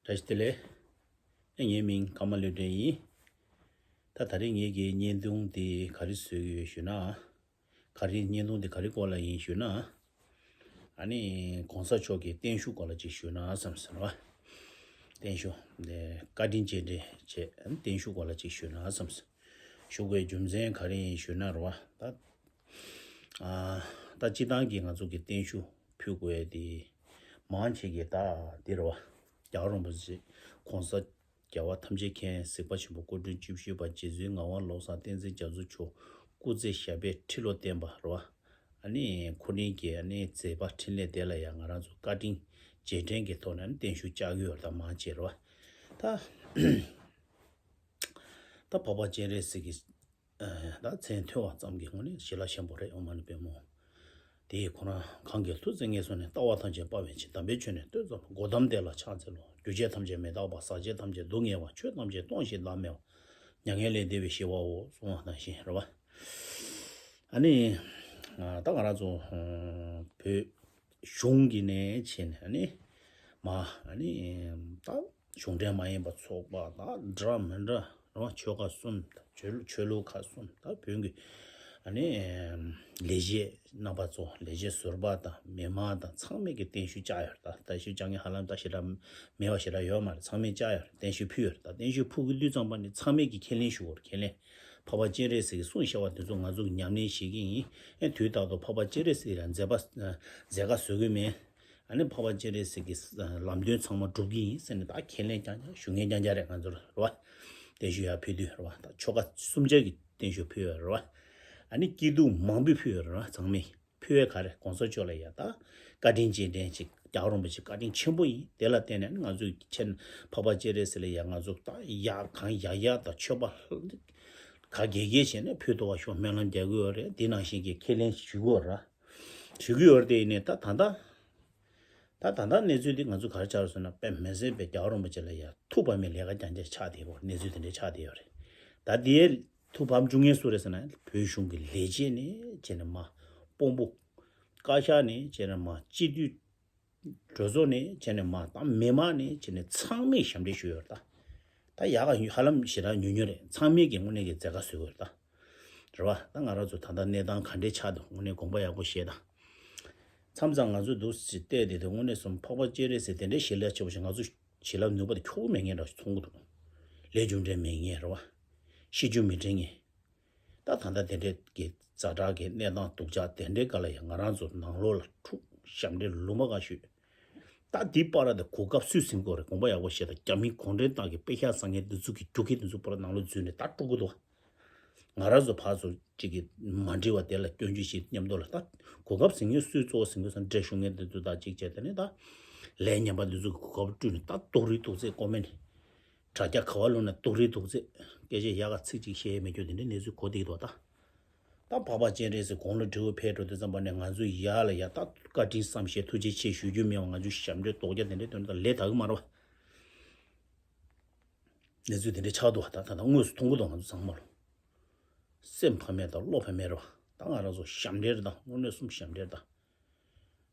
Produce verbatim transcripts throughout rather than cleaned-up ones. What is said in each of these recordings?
བཀྲ་ཤིས་བདེ་ལེགས། ཨེ་ངའི་མིང་ཀརྨ་བློ་གྲོས་ཡིན། ད་ད་རེས་ངེད་ཀྱི་བརྙན་ཐུང་འདི་ག་རེ་བཟོས་ཡོད་ཞུ་ན། ག་རེ་བརྙན་ཐུང་འདི་ག་རེ་སྐོར་ལ་ཡིན་ཞུ་ན། ཨ་ནི་གོང་ས་མཆོག་གི་བརྟན་བཞུགས་སྐོར་ལ་ཅིག་ཞུ་ན་བསམ་སོང་ར། བརྟན་བཞུགས་འདི་བཀའ་དྲིན་རྗེས་དྲན་བྱས་བརྟན་བཞུགས་སྐོར་ལ་ཅིག་ཞུ་ན་བསམ་སོང་། ཞུ་དགོས་རྒྱུ་མཚན་ག་རེ་ཡིན་ཞུ་ན་ར་བ་ད། ཨ། ད་སྤྱི་བཏང་གི་ང་ཚོ་གི་བརྟན་བཞུགས་ཕུལ་དགོས་ཡ་དེ་མང་ཆེ་གི་ད་འདི་རེད་བ། རྒྱལ་བ་རིན་པོ་ཆེ་གོང་ས་རྒྱལ་བ་ཐམས་ཅད་མཁྱེན་གཟིགས་པ་ཆེན་པོ་སྐུ་ཕྲེང་བཅུ་བཞི་པ་རྗེ་བཙུན་ངག་དབང་བློ་བཟང་བསྟན་འཛིན་རྒྱ་མཚོ་མཆོག་སྐུ་ཚེ་ཞབས་པད་ཁྲི་ལོ་བརྟན་པ་རེད་བ། ཨ་ནི་ཁོ་རང་གི་ཨ་ནི་མཛད་པ་འཕྲིན་ལས་དེ་ལ་ཡང་ང་རང་ཚོ་བཀའ་དྲིན་རྗེས་དྲན་གྱི་ཐོག་ནས་ཨ་ནི་བརྟན་བཞུགས་བཅར་གྱི་ཡོད་རེད་ད་མང་ཆེ་རེད་བ། ད་ད་འཕགས་པ་སྤྱན་རས་གཟིགས་ཀྱི་ད་མཚན་ཐོས་པ་ཙམ་གྱི་ངོས་ནས་ཞི་ལྷག་ཆེན་པོ་རེད། ཨོཾ་མ་ཎི་པདྨོ། དེས་ཁོ་རང་གང་གི་ཐུགས་བརྩེ་ངེས་སོ་ནས། ལྟ་བ་ཐམས་ཅད་སྤང་བའི་ཕྱིར། དམ་པའི་ཆོས་ནི་སྟོན་མཛད་པ། གོའུ་ཏམ་དེ་ལ་ཕྱག་འཚལ་ལོ། འགྱུར་བྱེད་ཐམས་ཅད་མི་རྟག་པ། ཟག་བཅས་ཐམས་ཅད་སྡུག་བསྔལ་བ། ཆོས་ཐམས་ཅད་སྟོང་ཞིང་བདག་མེད་པ། མྱ་ངན་ལས་འདས་པའི་ཞི་བའོ། གསུངས་པ་ནང་བཞིན་རེད་བ། ཨ་ནི་ད་ང་རང་ཚོ་བོད་གཞུང་གི་ནས་བྱས་ནས་ཨ་ནི་མ་ཨ་ནི་ད་གཞུང་འབྲེལ་མ་ཡིན་པ་ཚོགས་པ་དང་འདྲ་མི་འདྲ་རང་ཆོལ་ཁ་གསུམ་དང་ཆོས་ལུགས་ཆོས་ལུགས་ཁ་གསུམ་དང་བོད་ཀྱི་ཨ་ནི་ལས་བྱེད་རྣམ་པ་ཚོ་ལས་བྱེད་ཟུར་པ་དང་མི་མང་དང་ཚང་མས་ཀྱི་བརྟན་བཞུགས་བཅར་ཡོད་ད། བརྟན་བཞུགས་བཅར་མཁན་ཧ་ལམ་ད་ཞེ་དྲག་མེད་པ་ཞེ་དྲག་ཡོད་མ་རེད། ཚང་མས་བཅར་ཡོད་རེད། བརྟན་བཞུགས་ཕུལ་ཡོད་རེད་ད། བརྟན་བཞུགས་ཕུལ་གི་དུས་ཙམ་པ་ནི་ཚང་མས་ཀྱི་ཁས་ལེན་ཞུ་དགོས་རེད། ཁས་ལེན། འཕགས་པ་སྤྱན་རས་གཟིགས་ཀྱི་གསུང་བཤད་པ་དེ་ཚོ་ང་ཚོ་གི་ཉམས་ལེན་བྱེད་ཀྱི་ཡིན། ཨེ་དུས་རྟག་ཏུ་འཕགས་པ་སྤྱན་རས་གཟིགས་ལ་མཛད་པ་མཛད་དཀའ་བཟོ་གི་མེད། ཨ་ནི་འཕགས་པ་སྤྱན་རས་གཟིགས་ཀྱི་ལམ་སྟོན་ཚང་མ་སྒྲུབ་ཀྱི་ཡིན་ཟེར་ནས་ད་ཁས་ལེན་རྐྱང་རྐྱང་ཞུ་མཁན་རྐྱང་རྐྱང་རེད། ང་ཚོར་རེད་བ། བརྟན་བཞུགས་ཡར་ཕུལ་དུས་རེད་བ། ད་ཆོལ་ཁ་གསུམ་ཆར་གྱི་བརྟན་བཞུགས་ཕུལ་ཡོད་རེད་བ། ཨ་ནི་སྐྱིད་སྡུག་མང་པོ་ཕུལ་ཡོད་རེད་བ། ཚང་མས་ཕུལ་བའི་ག་རེ་གོང་ས་མཆོག་ལ་ཡ་ད་བཀའ་དྲིན་རྗེས་དྲན་ཅིག་རྒྱལ་བ་རིན་པོ་ཆེ་བཀའ་དྲིན་ཆེན་པོ་ཡིན། དེ་ལ་བརྟེན་ནས་ང་ཚོས་ཁྱེད་འཕགས་པ་སྤྱན་རས་གཟིགས་ལ་ཡ་ང་ཚོ་ད་ཡག་གང་ཡག་ཡག་དང་མཆོད་པ་ག་གེ་གེ་བྱས་ནས་ཕུལ་ཐུབ་པ་ཤོག་སྨོན་ལམ་རྒྱག་གི་ཡོད་རེད། དེ་ནང་བཞིན་གྱི་ཁས་ལེན་ཞུ་གི་ཡོད་རེད། ཞུ་གི་ཡོད་རེད། དེ་ཡིན་ནའི་ད་ད་ལྟ་ད་ད་ལྟ་གནས་ཚུལ་འདི་ང་ཚོ་ག་རེ་ཆགས་རེད་ཟེར་ན། དཔེ་མི་སྲིད་པའི་རྒྱལ་བ་རིན་པོ་ཆེ་ལ་ཡ་ཐུགས་ཕམ་པའི་ལས་ཀ་རྐྱང་རྐྱང་ཆགས་བསྡད་ཡོད་རེད། གནས་ཚུལ་དེ་འདྲ་ཆགས་བསྡད་ཡོད་རེད། ད་དེའི་ཐུགས་ཕམ་བཅུག་མཁན་སུ་རེད་ཟེར་ན། བོད་གཞུང་གི་ལས་བྱེད་ནས་བྱས་ནས་མར་དཔོན་པོ། བཀའ་ཤག་ནས་བྱས་ནས་མར་སྤྱི་འཐུས། གྲོས་ཚོགས་ནས་བྱས་ནས་མར་དང་མི་མང་ནས་བྱས་ནས་ཚང་མས་ཞབས་འདྲེན་ཞུས་ཡོད་རེད་ད། ད་ཡག་ག་ཧ་ལམ་ཞེ་དྲག་ཉུང་ཉུང་རེད། ཚང་མས་ཀྱི་དངོས་གནས་ཀྱི་མཛད་དཀའ་བཟོས་ཡོད་རེད་ད། རེད་བ། ད་ང་རང་ཚོ་ད་ལྟ་གནས་སྟངས་ག་འདྲས་ཆགས་འདུག་དངོས་གནས་དགོངས་པ་ཡག་པོ་བཞེས་དང་། མཚམས་མཚམས་ང་ཚོ་འདུག་སེ་བལྟས་བསྡད་དུས་དངོས་གནས་སོང་འཕགས་པ་སྤྱན་རས་གཟིགས་དེ་འདྲའི་ཞལ་ལག་ཆེ་བོ་ཞིག་ང་ཚོ་བྱིན་རླབས་ནུས་པ་དེ་ཁྱོན་མེད་མཁན་འདྲ་ཞིག་མཐོང་གི་འདུག་ལས་རྒྱུ་འབྲས་མེད་མཁན་རེད་བ། ཤེས་རྒྱུ་མི་དྲན་མཁན། ད་ད་ལྟ་དེ་འདྲའི་གི་ཛ་དྲག་གི་གནས་སྟངས་སྡུག་ཅག་དེ་འདྲའི་སྒང་ལ་ཡང་ང་རང་ཚོ་ནང་ལོགས་ལ་འཁྲུག་ཞབས་འདྲེན་ལུང་པ་ག་ཞུས། ད་འདི་པར་དེ་གོ་སྐབས་སུས་ཟིན་དགོས་རེད། དགོངས་པ་ཡག་པོ་བཞེས་དང་། རྒྱ་མི་གུང་ཁྲན་ཏང་གི་དཔེ་ཤག་བཟང་ངན་འདི་ཚོ་གི་རྒྱུག་ཁྱི་འདི་ཚོ་པར་ནང་ལོགས་འཛུལ་ནས་ད་དཀྲུག་གི་འདུག་ང་རང་ཚོ་ཕར་ཚུར་གཅིག་གིས་མ་འགྲིག་པ་དེ་ལ་སྐྱོན་བརྗོད་བྱེད་མཉམ་དུ་ལ་ད་གོ་སྐབས་ཟིན་ངེས་སུས་གཙོ་བོ་ཟིན་དགོས་སམ་འདྲེ་ཤོར་མཁན་འདི་ཚོ་དང་གཅིག་བྱས། དེ་ནས་ད་ལས་ངན་པ་འདི་ཚོ་གི་གོ་སྐབས་བསྐྲུན་ནས་ད་ཏོག་རིལ་ཏོག་ཙེ་ཀོ་མེན་དྲ་རྒྱ་ག་བ་ལོ་ན་ཏོག་རིལ་ཏོག་ཙེ་སྐད་ཆ་ཡག་ག་ཚིག་གཅིག་བཤད་ཡས་མེད་རྒྱུ་དེ་འདྲའི་གནས་ཚུལ་གོ་བསྡད་ཀྱི་འདུག་ད། ད་འཕགས་པ་སྤྱན་རས་གཟིགས་དགུང་ལོ་བགྲེས་པོ་ཕེབས་འགྲོ་དུས་ཙམ་པ་ནས་ང་ཚོ་ཡར་ལ་ཡ་ད་བཀའ་དྲིན་བསམ་ཤེས་ཐུགས་རྗེ་ཆེ་ཞུ་རྒྱུ་མེད་པ། ང་ཚོ་ཞབས་འདྲེན་རྡོག་རྒྱ་དེ་འདྲའི་དོན་དག་ལས་དག་གི་མ་རེད་བ། གནས་ཚུལ་དེ་འདྲའི་ཆགས་འདུག་བ། ད་ད་ད་དངོས་སུ་མཐོང་གི་འདུག་ང་ཚོ་ཚང་མ་ལོ། སེམས་ཕམ་མེད་དང་བློ་ཕམ་མེད་རེད་བ། ད་ང་རང་ཚོ་ཞབས་འདྲེན་རེད་ད། དངོས་གནས་གསུམ་ཞབས་འདྲེན་རེད་ད།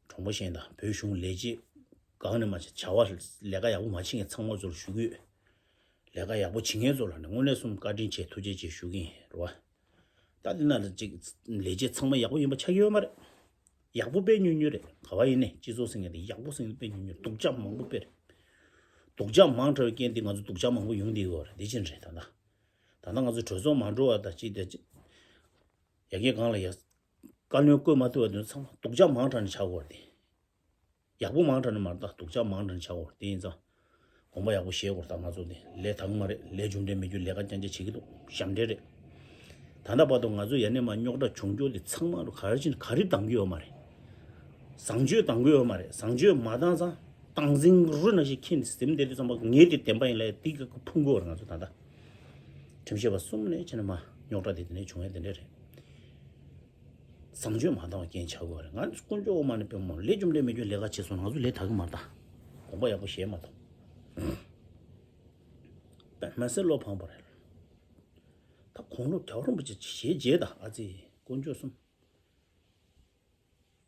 གྲོང་པ་གཞན་དང་བོད་གཞུང་ལས་བྱེད་སྒང་ནས་མ་བྱས་བྱ་བ་ལས་ཀ་ཡག་པོ་མ་བྱེད་མཁན་ཚང་མ་ཚོར་ཞུ་གི་ཡོད། ལས་ཀ་ཡག་པོ་བྱེད་མཁན་ཚོ་ལ་ནི་དངོས་གནས་གསུམ་བཀའ་དྲིན་ཆེ་ཐུགས་རྗེ་ཆེ་ཞུ་གི་ཡིན་རེད་བ། ད་འདི་ན་ལ་ཅིག་ལས་བྱེད་ཚང་མ་ཡག་པོ་ཡིན་པ་ཆགས་ཀྱི་ཡོད་མ་རེད། ཡག་པོ་དཔེ་ཉུང་ཉུང་རེད། ག་བ་ཡིན་ནའི་སྤྱི་ཚོགས་ཟེར་མཁན་དེ་ཡག་པོ་ཟེར་མཁན་དཔེ་ཉུང་ཉུང་། སྡུག་ཅག་མང་པོ་དཔེ་རེད། སྡུག་ཅག་མང་དྲགས་པའི་རྐྱེན་དེ་ང་ཚོ་སྡུག་ཅག་མང་པོ་ཡོང་བསྡད་ཡོད་རེད། འདི་ཕྱིན་རེད་ད་ལྟ། ད་ལྟ་ང་ཚོ་གྲོས་ཚོགས་མ་འགྲོ་བ་དང་ཅིག་དེ་ཅིག་ཡ་གི་སྒང་ལ་ཡ་བཀའ་བློན་བསྐོས་མ་ཐུབ་པ་དེ་ཚང་མ་སྡུག་ཅག་མང་དྲགས་ནས་ཆགས་ཡོད་རེད་དེ། ཡག་པོ་མང་དྲགས་ནི་མ་རེད་ད། སྡུག་ཅག་མང་དྲགས་ནི་ཆགས་ཡོད་རེད། དེ་ཡིན་ཙང་དགོངས་པ་ཡག་པོ་བཞེས་དགོས་རེད་ད། ང་ཚོ་དེ་ལས་དག་གི་མ་རེད། ལས་རྒྱུ་འབྲས་མེད་རྒྱུ་ལས་ཀ་རྐྱང་རྐྱང་བྱེད་ཀྱི་འདུག་ཞབས་འདྲེན་རེད། ད་ལྟ་བར་དུ་ང་ཚོ་ཡ་ནས་མ་རྙོག་དྲ་བྱུང་རྒྱུ་དེ་ཚང་མ་རུ་ག་རེ་བྱས་ནས་ག་རེ་འདང་གི་ཡོད་མ་རེད། བཟང་སྤྱོད་འདང་གི་ཡོད་མ་རེད། བཟང་སྤྱོད་མ་འདང་ཙང་སྟངས་འཛིན་རུ་ནང་བཞིན་ཁྱེད་ཟིན་བསྡད་དུས་ཙམ་པ་ངས་དེ་བདེན་པ་ཡིན་ལབ་ཡ་དེ་ག་ཕུང་གི་ཡོད་རེད། ང་ཚོ་ད་ལྟ་ཁྲིམས་ཞིབ་པ་གསུམ་ནས་བྱས་ནས་མ་རྙོག་དྲ་དེ་དེ་ནས་བྱུང་ཡ་དེ་འདྲ་རེད། བཟང་སྤྱོད་མ་འདང་བ་རྐྱེན་ཆགས་དགོས་རེད། ང་དཀོན་མཆོག་ཨོཾ་མ་ཎི་པདྨེ་ལས་རྒྱུ་འབྲས་མེད་རྒྱུ་ལས་ཀ་བྱས་སོང་ན་ང་ཚོ་ལས་དག་གི་མ་རེད་ད། དགོངས་པ་ཡག་པོ་བཞེས་མ་ཐུབ། དཔེ་མ་སྲིད་བློ་ཕངས་པ་རེད། ད་དགུང་ལོ་རྒྱལ་བ་རིན་པོ་ཆེ་ཞེ་རྗེས་ད་ཨ་ཙི་དཀོན་མཆོག་གསུམ།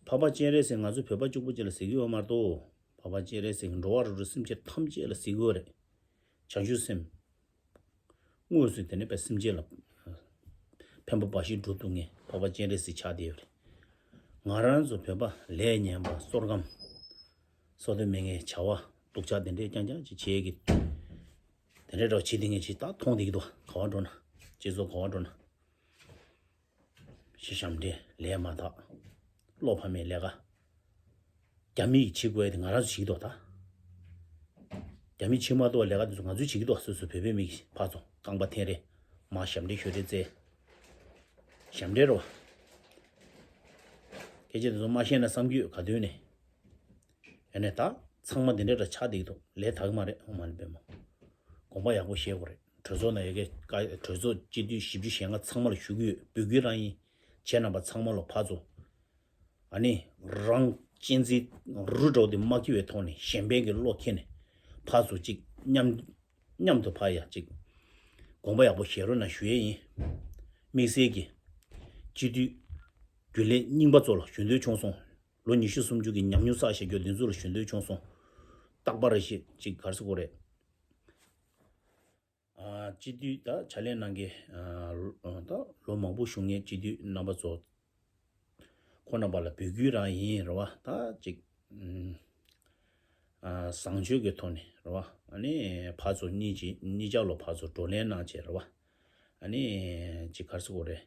འཕགས་པ་སྤྱན་རས་གཟིགས་ང་ཚོ་བོད་པ་གཅིག་པུ་གཅིག་ལ་ཟེར་གྱི་ཡོད་མ་གཏོགས། འཕགས་པ་སྤྱན་རས་གཟིགས་འགྲོ་བ་རིགས་དྲུག་སེམས་ཅན་ཐམས་ཅད་ལ་གཟིགས་དགོས་རེད། བྱང་ཆུབ་སེམས། དངོས་སུ་དེ་ནས་པའི་སེམས་ཅན་ལ་ཕན་པ་འབའ་ཞིག་སྒྲུབ་ཐུབ་མཁན་འཕགས་པ་སྤྱན་རས་གཟིགས་ཆགས་བསྡད་ཡོད་རེད། ང་རང་ཚོ་བོད་པ་ལས་ངན་པ་བསོད་སྐམ། བསོད་དོན་མེད་མཁན་བྱ་བ་སྡུག་ཅག་དེ་འདྲས་རྐྱང་རྐྱང་ཅིག་བྱེད་ཀྱི། དེ་འདྲས་འདྲ་བོ་བྱེད་དེ་ངས་ཅིག་ད་མཐོང་བསྡད་ཀྱི་འདུག་ག་བ་འགྲོ་ན། སྤྱི་ཚོགས་ག་བ་འགྲོ་ན། ཞེ་ཞབས་འདྲེན་ལས་མ་དག་བློ་ཕམ་མེད་ལས་ཀ་རྒྱ་མི་ཡིས་བྱེད་དགོས་ཡ་དེ་ང་རང་ཚོ་བྱེད་ཀྱི་འདུག་ད། རྒྱ་མི་བྱེད་མ་གཏོགས་ལས་ཀ་དེ་ཚོ་ང་ཚོས་བྱེད་ཀྱི་འདུག་སོ་སོ་བོད་པའི་མི་གིས་ཕར་ཚོ་རྐང་པ་འཐེན་རེ། མར་ཞབས་འདྲེན་ཞུ་རེ་བཙལ། ཞབས་འདྲེན་རོ། སྐད་ཆ་དེ་ཚོ་མ་ཤེས་ན་བསམ་གྱི་ཡོད་ག་དུས་ནས། ཡ་ནས་ད་ཚང་མ་དེ་འདྲ་འདྲ་ཆགས་བསྡད་ཀྱི་འདུག་ལས་དག་གི་མ་རེད། ཨོཾ་མ་ཎི་པདྨེ། དགོངས་པ་ཡག་པོ་བཞེས་དགོས་རེད། གྲོས་ཚོགས་ནང་ཡ་གི་བཀའ་གྲོས་ཚོགས་སྤྱི་འཐུས་བཞི་བཅུ་ཞེ་ལྔ་ཚང་མ་ལ་ཞུ་གི་ཡོད། འབོད་སྐུལ་རང་ཡིན། ཁྱེད་རྣམ་པ་ཚང་མ་ལ་ཕར་ཚུར། ཨ་ནི་རང་གཅེས་འཛིན་རུ་འདྲ་བོ་དེ་མ་སྐྱེ་བའི་ཐོག་ནས་གཞན་ཕན་གྱི་བློ་ཁྱེར་ནས་ཕར་ཚུར་གཅིག་མཉམ་མཉམ་དུ་ཕར་ཡ་གཅིག་དགོངས་པ་ཡག་པོ་བཞེས་རོགས་གནང་ཞུ་ཡས་ཡིན། དམིགས་བསལ་གྱི་སྤྱི་འཐུས་རྒྱུན་ལས་རྙིང་པ་ཚོ་ལ་ཞུ་འདོད་བྱུང་སོང་། ལོ་ཉི་ཤུ་སུམ་ཅུ་གི་ཉམས་མྱོང་བསགས་བཞག་རྒྱུ་འདི་ཚོ་ལ་ཞུ་འདོད་བྱུང་སོང་། རྟག་པར་ཞིག་ཅིག་ག་རེ་ཟེར་དགོས་རེད། ཨ་སྤྱི་འཐུས་ད་ཕྱག་ལས་གནང་མཁན་ཨ་ད་ལོ་མང་པོ་བཞུགས་མཁན་སྤྱི་འཐུས་རྣམ་པ་ཚོ། ཁོང་རྣམ་པ་ལ་འབོད་སྐུལ་རང་ཡིན་རེད་བ། ད་ཅིག་ཨ་བཟང་སྤྱོད་ཀྱི་ཐོག་ནས་རེད་བ། ཨ་ནི་ཕར་ཚུར་གཉིས་ཀྱི་གཉིས་ཆ་ལོ་ཕར་ཚུར་བགྲོ་གླེང་གནང་བྱས་རེད་བ། ཨ་ནི་ཅིག་ག་རེ་ཟེར་དགོས་རེད།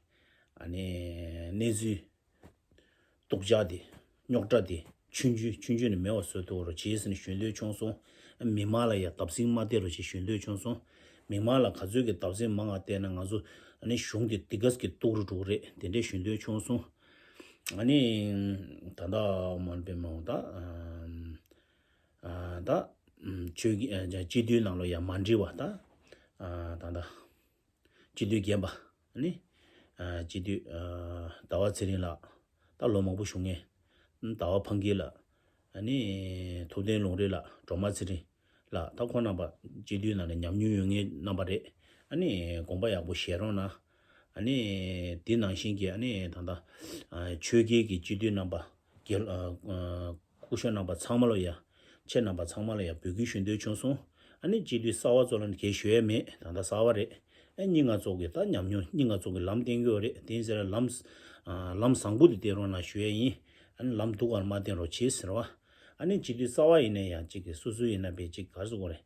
ཨ་ནི་གནས་ཚུལ་སྡུག་ཅག་དེ་རྙོག་དྲ་དེ་ཆུང་ཆུང་ཆུང་ཆུང་ནས་མེད་པ་བཟོ་ཐུབ་རོགས་བྱེད་ཟེར་ནས་ཞུ་འདོད་བྱུང་སོང་། མི་མང་ལ་ཡང་བརྡབ་གསིག་མ་སྟེར་རོགས་ཞེས་ཞུ་འདོད་བྱུང་སོང་། མི་མང་ལ་ག་ཚོད་ཀྱི་བརྡབ་གསིག་མང་བ་སྟེར་ན་ང་ཚོ་ཨ་ནི་གཞུང་དེ་དེ་ག་ཙམ་གྱི་སྡུག་རུ་འགྲོ་གི་རེད། དེ་འདྲས་ཞུ་འདོད་བྱུང་སོང་། ཨ་ནི་ད་ལྟ་མ་འབད་མ་འོང་ད་ད་ཆོས་ཀྱི་སྤྱི་འཐུས་ནང་ལོ་ཡང་མ་འགྲིག་པ་ད་ད་ད། སྤྱི་འཐུས་རྒན་པ། ཨ་ནི། ཨ་སྤྱི་འཐུས་ཨ་ཟླ་བ་ཚེ་རིང་ལགས། ད་ལོ་མང་པོ་བཞུགས་མཁན། ཟླ་བ་ཕང་སྐྱིད་ལགས། ཨ་ནི། ཐུབ་བསྟན་ལུང་རིགས་ལགས། སྒྲོལ་མ་ཚེ་རིང་ལགས། ད་ཁོང་རྣམ་པ་སྤྱི་འཐུས་ནང་ནས་ཉམས་མྱོང་ཡོད་མཁན་རྣམ་པ་རེད། ཨ་ནི། དགོངས་པ་ཡག་པོ་བཞེས་རོགས་གནང་། ཨ་ནི། དེ་ནང་བཞིན་གྱི་ཨ་ནི་ད་ལྟ་ཨ་ཆོས་རྒྱལ་གྱི་སྤྱི་འཐུས་རྣམ་པ། རྒྱལ་ཨ་ཨ་སྐུ་ཞབས་རྣམ་པ་ཚང་མ་ལ་ཡ། ཁྱེད་རྣམ་པ་ཚང་མ་ལ་ཡ་འབོད་སྐུལ་ཞུ་འདོད་བྱུང་སོང་། ཨ་ནི་སྤྱི་འཐུས་གསར་པ་ཚོ་ལ་ནི་གལ་ཞུ་ཡས་མེད། ད་ལྟ་གསར་པ་རེད། ཨ་སྙིང་ང་ཚོ་གི་ད་ཉམས་མྱོང་སྙིང་ང་ཚོ་གི་ལམ་བསྟན་གྱི་ཡོད་རེད། དེ་ཡིན་ཟེར་ན་ལམ་ཨ་ལམ་བཟང་པོ་དེ་བསྟན་རོགས་གནང་ཞུ་ཡས་ཡིན། ཨ་ནི་ལམ་སྡུག་པར་མ་བསྟན་རོགས་བྱེད་ཟེར་བ། ཨ་ནི་སྤྱི་འཐུས་གསར་པ་ཡིན་ན་ཡང་གཅིག་གི་སོ་སོ་ཡིན་ན་པའི་གཅིག་ག་རེ་ཟེར་དགོས་རེད།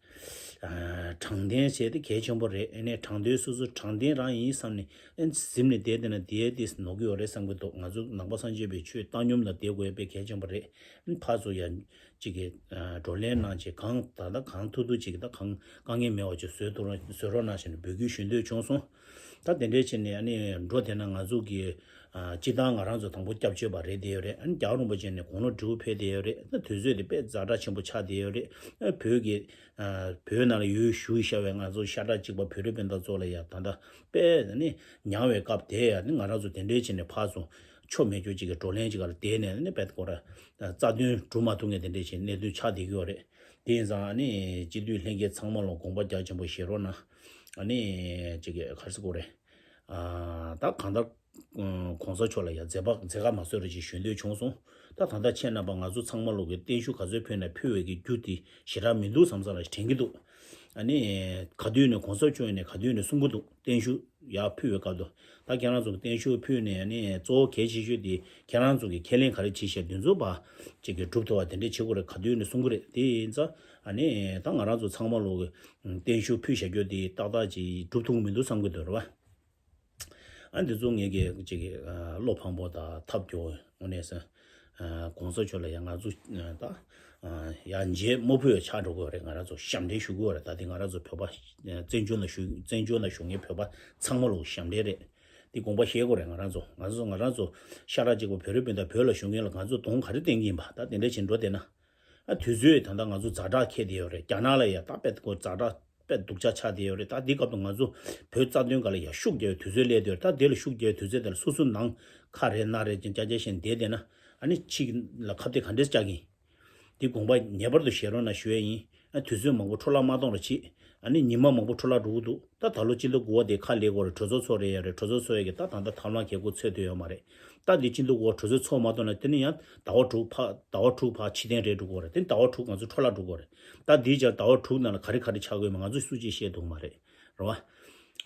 ཨ་དྲང་བདེན་བྱས་ཏེ་གལ་ཆེན་པོ་རེད། ཨ་ནི་དྲང་བདེན་སོ་སོ་དྲང་བདེན་རང་ཡིན་བསམ་ནས་ཨ་ནི་གཟིམ་ནས་བསྡད་བསྡད་ན་དེ་དེ་ནོར་གྱི་ཡོད་རེད་བསམ་གྱི་འདུག་ང་ཚོ་ནང་པ་སངས་རྒྱས་པའི་ཆོས་བཏང་སྙོམས་ལ་བསྡད་དགོས་ཡ་དཔེ་གལ་ཆེན་པོ་རེད། ཨ་ནི་ཕར་ཚུར་ཡང་གཅིག་གི་ཨ་བགྲོ་གླེང་གནང་བྱས་གང་ད་ལྟ་གང་ཐུབ་ཐུབ་ཅིག་ད་གང་དཀའ་ངལ་མེད་པ་ཅིག་བཟོས་ཐུབ་རོགས་བཟོས་རོགས་གནང་ཞེས་ནས་འབོད་སྐུལ་ཞུ་འདོད་བྱུང་སོང་། ད་དེ་འདྲའི་ཕྱིར་ནས་ཨ་ནི་འགྲོ་བསྡད་ན་ང་ཚོ་གི་ཨ་སྤྱི་བཏང་ང་རང་ཚོ་དང་པོ་སྐྱབས་བཅོལ་བ་རེད་བསྡད་ཡོད་རེད། ཨ་ནི་རྒྱལ་བ་རིན་པོ་ཆེ་ནས་དགུང་ལོ་དྲུག་ཕེབས་བསྡད་ཡོད་རེད། ད་དུས་ཚོད་དེ་དཔེ་ཛ་དྲག་ཆེན་པོ་ཆགས་བསྡད་ཡོད་རེད། ཨ་བོད་ཀྱི་ཨ་བོད་ནང་ལ་ཡོད་བཞུགས་བཞག་པའི་ང་ཚོ་ཤ་ཁྲག་གཅིག་པ་བོད་རིགས་སྤུན་ཟླ་ཚོ་ལ་ཡ་ད་ལྟ་དཔེ་ནི་མྱངས་པའི་སྐབས་དེ་ཡ་ནི་ང་རང་ཚོ་དེ་འདྲའི་ཕྱིར་ནས་ཕར་ཚུར་ཆོ་མེད་ཆོ་གཅིག་གི་བགྲོ་གླེང་གཅིག་ག་ལ་བསྡད་ནས་ནི་དཔེ་ཁོ་ར་རྩ་དོན་སྒྲུབ་མ་ཐུབ་མཁན་དེ་འདྲའི་ཕྱིར་གནད་དོན་ཆགས་བསྡད་ཀྱི་ཡོད་རེད། དེ་ཡིན་ཙང་ཨ་ནི་སྤྱི་འཐུས་ལྷན་རྒྱས་ཚང་མ་ལ་དགོངས་པ་རྒྱ་ཆེན་པོ་བཞེས་རོགས་གནང་། ཨ་ནི་ཅིག་གི་ག་རེ་ཟེར་དགོས་རེད། ཨ་ད་གང་ལྟར་ཨ་གོང་ས་མཆོག་ལ་ཡང་མཛད་པ་མཛད་དཀའ་མ་བཟོད་རེ་ཅིག་ཞུ་འདོད་བྱུང་སོང་། ད་ད་ལྟ་ཁྱེད་རྣམ་པ་ང་ཚོ་ཚང་མ་ལོག་གི་བརྟན་བཞུགས་ག་ཚོད་ཕུལ་ནས་ཕུལ་བའི་གི་རྒྱུ་དེ་ཞེ་དྲག་མི་འདུག་བསམ་ས་ལ་དྲན་གྱི་འདུག་ཨ་ནི་ག་དུས་ནས་གོང་ས་མཆོག་ཡིན་ནས་ག་དུས་ནས་གསུང་གི་འདུག་བརྟན་བཞུགས་ཡར་ཕུལ་བའི་སྐབས་དུ། ད་ཁྱེད་རང་ཚོ་གི་བརྟན་བཞུགས་ཕུལ་ནས་ཨ་ནི་གཙོ་བོ་གལ་ཆེ་ཤོས་དེ་ཁྱེད་རང་ཚོ་གི་ཁས་ལེན་ག་རེ་བྱེད་བཞག་དེ་ཚོ་ཕར་ཅིག་གི་སྒྲུབ་ཐུབ་པ་དེ་འདྲས་བྱེད་དགོས་རེད། ག་དུས་ནས་གསུང་གི་རེད། དེ་ཡིན་ཙང་ཨ་ནི་ད་ང་རང་ཚོ་ཚང་མ་ལོག་གི་བརྟན་བཞུགས་ཕུལ་བཞག་རྒྱུ་དེ་ཏག་ཏག་ཅིག་སྒྲུབ་ཐུབ་ཀྱི་མི་འདུག་བསམ་གྱི་འདུག་རེད་བ། ཨ་འདི་ཚོ་ངེད་ཀྱི་ཅིག་གི་ཨ་བློ་ཕམ་པོ་དང་ཐབས་སྐྱོ་བོ་དངོས་གནས་ཟེར། ཨ་གོང་ས་མཆོག་ལ་ཡང་ང་ཚོ་ཨ་ད་ཨ་ཡང་མཇལ་མ་ཕོད་ཆགས་འགྲོ་གི་ཡོད་རེད། ང་རང་ཚོ་ཞབས་འདྲེན་ཞུ་གི་ཡོད་རེད། ད་དེ་ང་རང་ཚོ་བོད་པ་ཨ་བཙན་བྱོལ་ནང་བཞུགས་བཙན་བྱོལ་ནང་བཞུགས་མཁན་བོད་པ་ཚང་མ་ལ་ཞབས་འདྲེན་རེད། དེ་དགོངས་པ་བཞེས་དགོས་རེད། ང་རང་ཚོ་ང་ཚོ་ང་རང་ཚོ་ཤ་ཁྲག་གཅིག་པ་བོད་རིགས་སྤུན་ཟླ་བོད་ལ་བཞུགས་མཁན་ལ་ང་ཚོ་གདོང་ག་རེ་བསྟན་གྱི་ཡིན་པ། ད་དེ་འདྲ་བྱས་འགྲོ་བསྡད་ན། ཨ་དུས་ཚོད་ད་ལྟ་ང་ཚོ་ཛ་དྲག་འཁེལ་བསྡད་ཡོད་རེད། རྒྱ་ནག་ལ་ཡ་ད་དཔེ་ཁོ་ཛ་དྲག་དཔེ་སྡུག་ཅག་ཆགས་བསྡད་ཡོད་རེད། ད་འདི་སྐབས་དུ་ང་ཚོ་བོད་རྩ་དོན་སྒང་ལ་ཡ་ཤུགས་རྒྱག་པའི་དུས་ཚོད་སླེབས་བསྡད་ཡོད་རེད། ད་འདི་ལ་ཤུགས་རྒྱག་པའི་དུས་ཚོད་དེ་ལ་སོ་སོ་ནང་ཁ་རེ་སྣ་རེ་ཅན་ཅག་ཅག་བཞིན་བསྡད་བསྡད་ན་ཨ་ནི་ཕྱི་ལ་ཁ་གཏད་ག་འདྲས་བཅག་གིན། འདི་དགོངས་པ་ངེས་པར་དུ་བཞེས་རོགས་གནང་ཞུ་ཡས་ཡིན། ཨ་དུས་ཚོད་མང་པོ་འཕྲོ་བརླག་མ་གཏོང་རོགས་གྱིས། ཨ་ནི་ཉི་མ་མང་པོ་འཕྲོ་བརླག་འགྲོ་གི་འདུག་ད་ད་ལོ་སྤྱི་ཟླ་དགུ་པ་དེ་ཁ་ལས་དགོས་རེད། གྲོས་ཚོགས་ཚོགས་རེད་ཡ་རེད། གྲོས་ཚོགས་ཚོགས་ཡ་གི་ད་ད་ལྟ་ཐབས་ལམ་གལ་དགོས་ཚོད་ཐུབ་ཡོད་མ་རེད། ད་འདི་སྤྱི་ཟླ་དགུ་པ་གྲོས་ཚོགས་ཚོགས་མ་གཏོང་ན་དེ་ནི་ཡང་ཟླ་བ་དྲུག་ཕ་ཟླ་བ་དྲུག་ཕ་ཕྱི་ཐེངས་རེད་འགྲོ་གི་རེད། དེ་ཟླ་བ་དྲུག་ང་ཚོ་འཕྲོ་བརླག་འགྲོ་གི་རེད། ད་འདིའི་ཆར་ཟླ་བ་དྲུག་ནང་ལ་ག་རེ་ག་རེ་ཆགས་དགོས་མིན་ང་ཚོས་སུ་གཅིག་ཤེས་ཐུབ་མ་རེད། རེད་བ།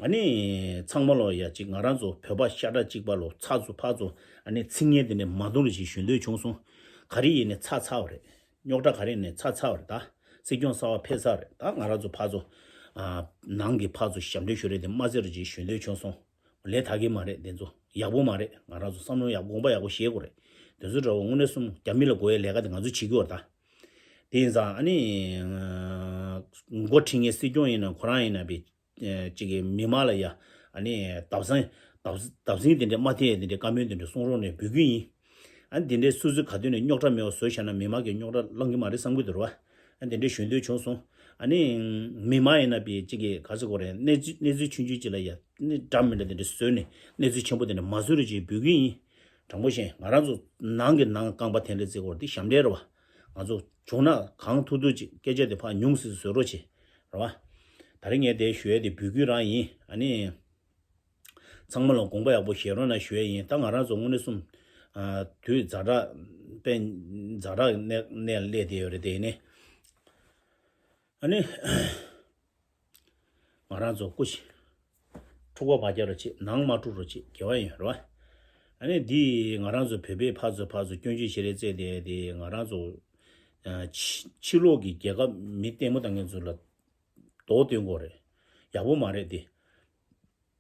ཨ་ནི་ཚང་མ་ལོ་ཡ་གཅིག་ང་རང་ཚོ་བོད་པ་ཤ་ཁྲག་གཅིག་པ་ལོ་ཚ་ཚོ་ཕ་ཚོ་ཨ་ནི་ཚིག་ངན་དེ་ནས་མ་གཏོང་རེ་ཞིག་ཞུ་འདོད་བྱུང་སོང་། ག་རེ་ཡིན་ནས་ཚ་ཚ་བ་རེད། རྙོག་དྲ་ག་རེ་ནས་ཚ་ཚ་བ་རེད། ད་སྲིད་སྐྱོང་གསར་པ་ཕེབས་ཚར་རེད། ད་ང་རང་ཚོ་ཕ་ཚོ་ཨ་ནང་གི་ཕ་ཚོ་ཞབས་འདྲེན་ཞུ་རེད་དེ་མ་ཟེར་རེ་ཞིག་ཞུ་འདོད་བྱུང་སོང་། ལས་དག་གི་མ་རེད། དེ་ཚོ་ཡག་པོ་མ་རེད། ང་རང་ཚོ་བསམ་བློ་ཡག་དགོངས་པ་ཡག་པོ་བཞེས་དགོས་རེད། དེ་ཚོ་འདྲ་བོ་དངོས་གནས་གསུམ་རྒྱ་མི་ལ་དགོས་ཡ་ལས་ཀ་དེ་ང་ཚོ་བྱེད་ཀྱི་ཡོད་རེད་ད། དེ་ཡིན་ཙང་ཨ་ནི་འགོ་ཁྲིད་མཁན་སྲིད་སྐྱོང་ཡིན་ན་ཁོ་རང་ཡིན་ན་པའི་ཅིག་གི་མི་མང་ལ་ཡ་ཨ་ནི་བརྡབ་གསང་བརྡབ་བརྡབ་གསིང་དེ་འདྲ་མ་ཐེབས་དེ་འདྲའི་བཀའ་མོལ་དེ་འདྲ་གསུང་རོགས་ནས་འབོད་སྐུལ་ཡིན། ཨ་ནི་དེ་འདྲའི་སོ་སོའི་ག་དུས་ནས་རྙོག་དྲ་མེད་པ་བཟོས་བཞག་ན་མི་མང་གི་རྙོག་དྲ་བསླང་གི་མ་རེད་བསམ་གི་འདུག་ར་བ། ཨ་ནི་དེ་འདྲའི་ཞུ་འདོད་བྱུང་སོང་། ཨ་ནི་མི་མང་ཡིན་ན་པའི་ཅིག་གི་ག་ཟེར་དགོས་རེད། གནས་ཚུལ་གནས་ཚུལ་ཆུང་ཆུང་ཅིག་ལ་ཡ་ཨ་ནི་འདྲ་མི་འདྲ་དེ་འདྲ་བཟོས་ནས་གནས་ཚུལ་ཆེན་པོ་དེ་འདྲ་མ་བཟོ་རེ་ཅིག་འབོད་སྐུལ་ཡིན། དྲང་པོ་བཤད་ང་རང་ཚོ་ནང་གི་ནང་རྐང་པ་འཐེན་རེ་བརྩི་དགོས་རེད། དེ་ཞབས་འདྲེན་རེད་བ། ང་ཚོ་བྱུང་ན་གང་ཐུབ་ཐུབ་ཅིག་སྐད་ཆ་དེ་ཕར་ཉུང་སུ་བཟོ་རོགས་བྱེད། རེད་བ། ད་རིང་ངས་དེ་ཞུ་ཡས་དེ་འབོད་སྐུལ་རང་ཡིན། ཨ་ནི། ཚང་མ་ལ་དགོངས་པ་ཡག་པོ་བཞེས་རོགས་གནང་ཞུ་ཡས་ཡིན། ད་ང་རང་ཚོ་དངོས་གནས་གསུམ། ཨ་དུས་ཛ་དྲག་དཔེ་ཛ་དྲག་གནས་གནས་སླེབས་བསྡད་ཡོད་རེད་དེ་ཡིན་ནི། ཨ་ནི། ང་རང་ཚོ་སྐུ་མཁྱེན། འཁྲུག་པ་བར་རྒྱག་རོགས་བྱེད། ནང་མ་འཁྲུག་རོགས་བྱེད། དགེ་བ་ཡིན་རེད་བ། ཨ་ནི་འདི་ང་རང་ཚོ་བོད་པའི་ཕར་ཚུར་ཕར་ཚུར་སྐྱོན་བརྗོད་བྱེད་རེས་བྱས་ཏེ་དེ་ང་རང་ཚོ་ཕྱི་ཕྱི་ལོགས་ཀྱི་རྒྱལ་ཁབ་མི་ལྟད་མོ་ལྟ་མཁན་ཚོ་ལ་མདོག་སྟོན་དགོས་རེད། ཡག་པོ་མ་རེད་དེ།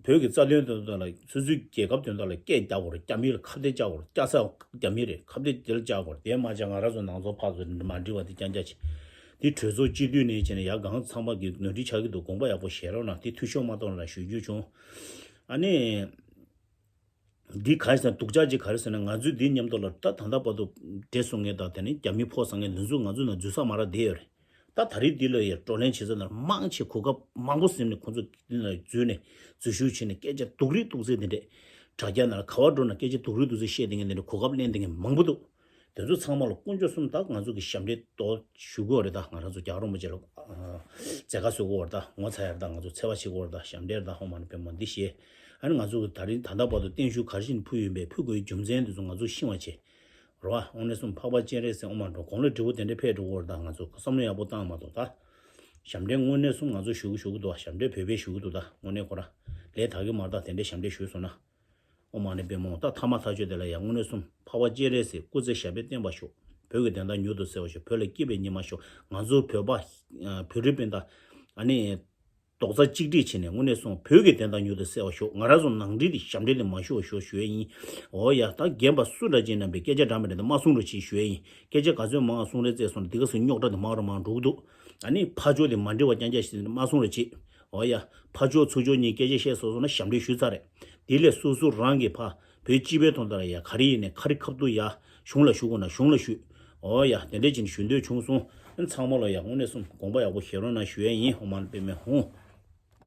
བོད་ཀྱི་རྩ་དོན་དོན་དག་ལ་སོ་སོའི་རྒྱལ་ཁབ་དོན་དག་ལ་སྐད་རྒྱག་དགོས་རེད། རྒྱ་མི་ལ་ཁ་གཏད་བཅག་དགོས་རེད། སྐྱ་ས་རྒྱ་མི་རེད། ཁ་གཏད་དེ་ལ་བཅག་དགོས་རེད། དེ་མ་བྱས་ང་རང་ཚོ་ནང་ཚོ་ཕར་ཚུར་མ་འགྲིག་པ་དེ་རྐྱང་རྐྱང་བྱེད། དེ་གྲོས་ཚོགས་སྤྱི་འཐུས་ནས་བྱས་ནས་ཡར་གང་ཚང་མ་གི་ནོར་འཁྲུལ་ཆགས་ཀྱི་འདུག་དགོངས་པ་ཡག་པོ་བཞེས་རོགས་གནང་། དེ་འཐུས་ཤོར་མ་གཏོང་རོགས་གནང་ཞུ་རྒྱུ་བྱུང་། ཨ་ནི། འདི་ག་རེ་ཟེར་ན་སྡུག་ཅག་ཅིག་ག་རེ་ཟེར་ན་ང་ཚོས་འདིའི་མཉམ་དུ་ལ་ད་ད་ལྟ་བར་དུ་འདྲེ་སྲུང་མཁན་དང་དེ་ནས་རྒྱ་མི་ཕོག་ཟ་མཁན་འདི་ཚོ་ང་ཚོ་ནང་འཛུལ་ས་མ་རག་བསྡད་ཡོད་རེད། ད་ད་རེས་འདི་ལ་ཡ་བགྲོ་གླེང་བྱེད་ས་ན་མང་ཆེ་གོ་སྐབས་མང་པོ་ཟིན་ནས་ཁོང་ཚོ་འདི་ལ་འཛུལ་ནས་འཛུལ་ཞུགས་བྱས་ནས་སྐད་ཆ་སྡུག་རིགས་སྡུག་ཚིག་འདི་འདྲས་དྲ་རྒྱ་ནང་ལ་ག་བ་འགྲོ་ན་སྐད་ཆ་སྡུག་རིགས་སྡུག་ཚིག་བཤད་བསྡད་མཁན་འདི་འདྲས་གོ་སྐབས་ལེན་བསྡད་མཁན་མང་པོ་འདུག་དེ་ཚོ་ཚང་མ་ལ་དཀོན་མཆོག་གསུམ་ད་ང་ཚོ་གི་ཞབས་འདྲེན་ཏོག་ཞུ་དགོས་རེད། ད་ང་རང་ཚོ་རྒྱ་གར་རིན་པོ་ཆེ་ལ་མཛད་དཀའ་བཟོ་དགོས་རེད། ད་ངོ་ཚ་ཡར་ད་ང་ཚོ་འཚེ་བ་བྱེད་དགོས་རེད། ད་ཞབས་འདྲེན་རེད། ད་ཧོ་མ་ནི་པད་མ་འདི་ཞེས། ཨ་ནི་ང་ཚོ་གི་ད་རིང་ད་ལྟ་བར་དུ་བརྟན་བཞུགས་ག་རེ་བྱས་ནས་ཕུལ་ཡོད་པས་ཕུལ་དགོས་རྒྱུ་མཚན་འདི་ཚོ་ང་ཚོ་ཤེས་པ་བྱེད་རོགས། ཨ་དངོས་གནས་གསུམ་འཕགས་པ་སྤྱན་རས་གཟིགས་དབུ་མ་འགྲོ་གོང་ལ་འབྲས་བུ་དེ་འདྲ་ཕེབས་འགྲོ་དགོས་རེད། ད་ང་ཚོ་བསམ་བློ་ཡག་པོ་བཏང་མ་གཏོགས་ད། ཞབས་འདྲེན་དངོས་གནས་གསུམ་ང་ཚོ་ཞུ་གི་ཞུ་གི་འདུག་ཨ་ཞབས་འདྲེན་བོད་པས་ཞུ་གི་འདུག་ད་དངོས་གནས་ཁོ་རང་ལས་དག་གི་མ་རེད། ད་དེ་འདྲའི་ཞབས་འདྲེན་ཞུས་སོང་ན། ཨོཾ་མ་ཎི་པདྨེ་ཧཱུྃ། ད་ཐ་མ་ཐག་ཆོད་དེ་ལ་ཡང་དངོས་གནས་གསུམ་འཕགས་པ་སྤྱན་རས་གཟིགས་སྐུ་ཚེ་ཞབས་པད་བརྟན་པར་ཤོག་བོད་ཀྱི་བདེན་མཐའ་མྱུར་དུ་གསལ་བར་ཤོག་ང་ཚོ་བོད་པ་བོད་རིགས་སྤུན་ཟླ་ཨ་ནི་རྡོག་རྩ་གཅིག་སྒྲིལ་བྱས་ནས་དངོས་གནས་གསུམ་བོད་ཀྱི་བདེན་མཐའ་མྱུར་དུ་གསལ་བར་ཤོག་ང་རང་ཚོ་ནང་འགྲིག་དེ་ཞབས་འདྲེན་དེ་མ་ཞུ་བར་ཤོག་ཞུ་ཡས་ཡིན། འོ་ཡ། ད་རྒན་པ་སུ་འདྲ་ཅིག་རྣམ་པའི་སྐད་ཆ་འདྲ་མི་འདྲ་དེ་མ་གསུང་རོགས་གྱིས་ཞུ་ཡས་ཡིན། སྐད་ཆ་ག་ཚོད་མང་གསུང་རེས་བྱས་སོང་ན་འདི་ག་སུ་རྙོག་དྲ་དེ་མང་རུ་མང་འགྲོ་གི་འདུག་ཨ་ནི་ཕར་ཕྱོགས་དེ་མ་འགྲིག་པ་རྐྱང་རྐྱང་ཞིག་མ་གསུང་རོགས་གྱིས། འོ་ཡ། ཕར་ཕྱོགས་ཚུར་ཕྱོགས་གཉིས་སྐད་ཆ་བཤད་སོང་སོང་ན་ཞབས་འདྲེན་ཞུས་ཚར་རེད། དེ་ལས་སོ་སོ་རང་གི་ཕ་བོད་སྤྱི་པའི་དོན་དག་ལ་ཡ་ག་རེ་ཡིན་ནས་ག་རེ་ཁ་ཐུག་ཡ་གཞུང་ལ་ཞུ་དགོས་ན་གཞུང་ལ་ཞུ། འོ་ཡ། དེ་འདྲས་ཅིག་ཞུ་འདོད་བྱུང་སོང་། ཨ་ཚང་མ་ལ་ཡ་དངོས་གནས་གསུམ་དགོངས་པ་ཡག་པོ་བཞེས་རོགས་གནང་ཞུ་ཡས་ཡིན། ཨོཾ་མ་ཎི་པདྨེ་ཧཱུྃ།